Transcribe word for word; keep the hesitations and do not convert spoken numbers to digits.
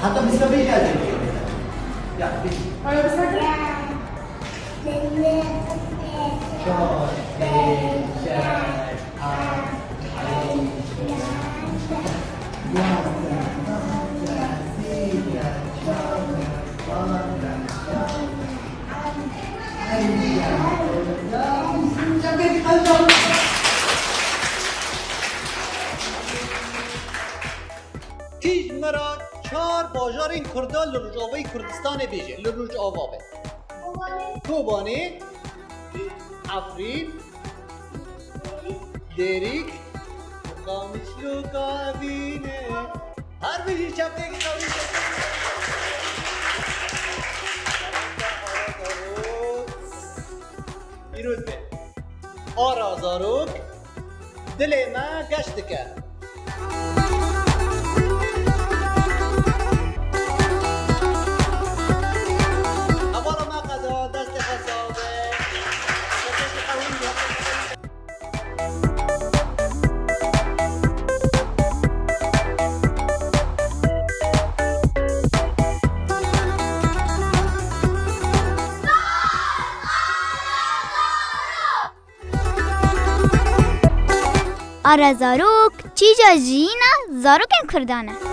Heta bîst û pênc derece. Ya, pênc. Çar, pênc, şeş, heşt, heşt, Tîj me re çar bajarên Kurda li Rojavayê Kurdistanê bêje, li Rojava be. Kobanê, Efrîn, Dêrîk, Qamişlo Gavîne. Her bijî çeptêk qewî. Pîroz be. Ara zarok dilê me geş dike. Hevala me qeda, destê xwe sax be. Ara zarok, çîja jiyîna zarokên Kurdan e.